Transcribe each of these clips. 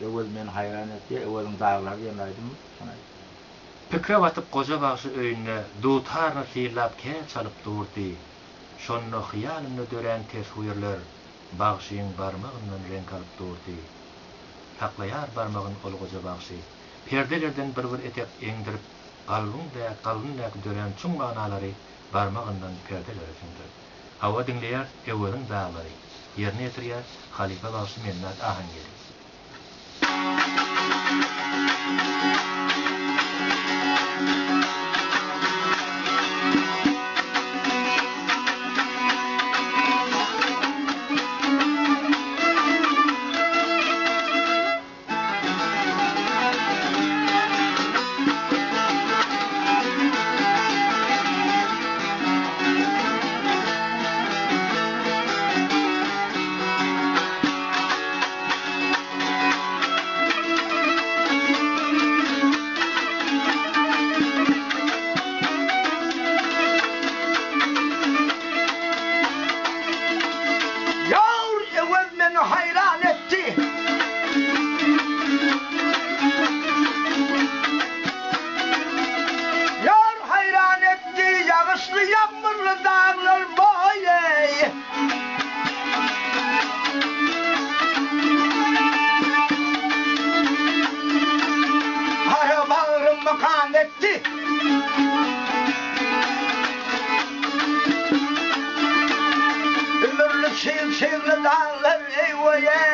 Öwez meni haýran etdi, Öweziň daglary diýen aýdym şony aýtdy. Pikre batyp goja bagşy öýünde dutaryny synlap kä çalyp durdy. Şonda hyýalynda dörän teswirler bagşyň barmagyndan reňk alyp durdy. Saklaýar barmagyn ol goja bagşy. Perdelerden bir-bir etek eňdirip, kalbyň kalbyndaky dörän çuň manalary barmagyndan perdelere siňdirip. Hawa diňleýäris Öweziň daglary. Ýerine ýetirýär halypa bagşy Mennat Ahangeri. Ýar Öwez meni haýran etdi. Ýar haýran etdi ýagyşly ýagmyrly daglar boýy. Gara bagrymy gan etdi. Ümürli çyg-çygly daglar eý-weý-eý,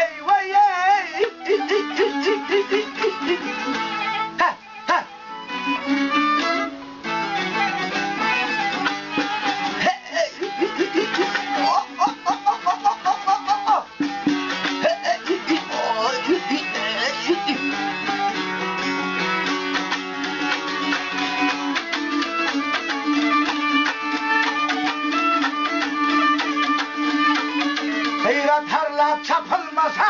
eý-weý-eý. Hä, hä. Gyra tarlap çapylmasa.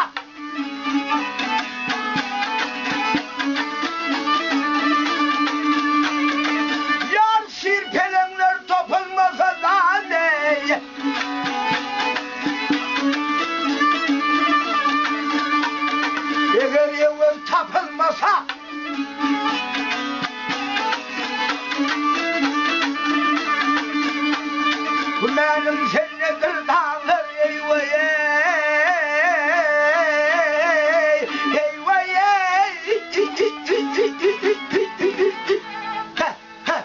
Ýar şir peleňler topulmasa da-deý. Eger ewel tapylmasa. Gümänim sendedir daglar eý-weý-eý, eý-weý-eý. Hä, hä.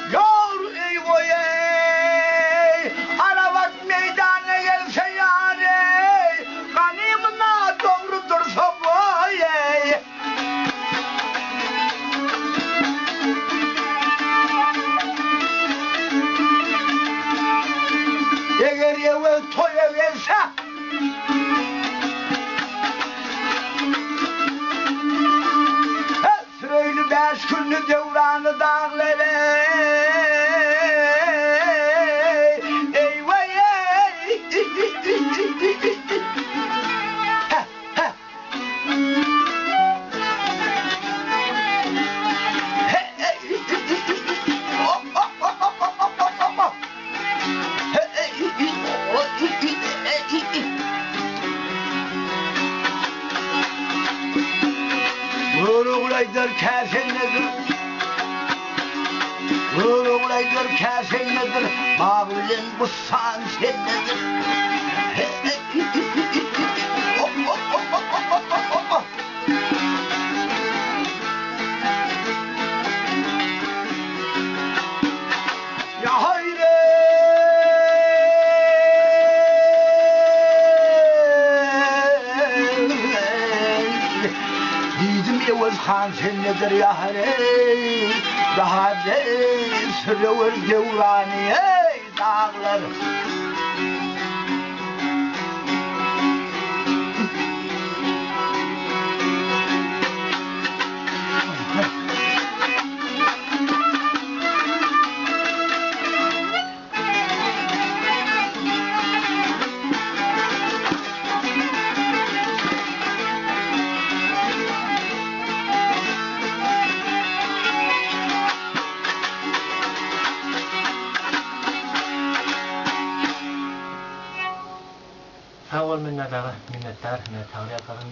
Ýar eý-goý-eý, Arabat meýdana gelse ýar-eý, Ganymyna dogry dursa boý-eý. Eger ewel toýa gelse. Süreýli bäş günli döwrany daglar-eý, eý-weý-eý. Hä, hä. Görogly aýdar käsendedir. Görogly aýdar käsendedir. Bag bilen bussan sendedir. Ýa haýre! Diýdim Öwez han sendedir ýa haýre! Daha sürewür döwrany eý daglar! Sag bol Minnat aga, minnetdar, Taňryýalkasyn.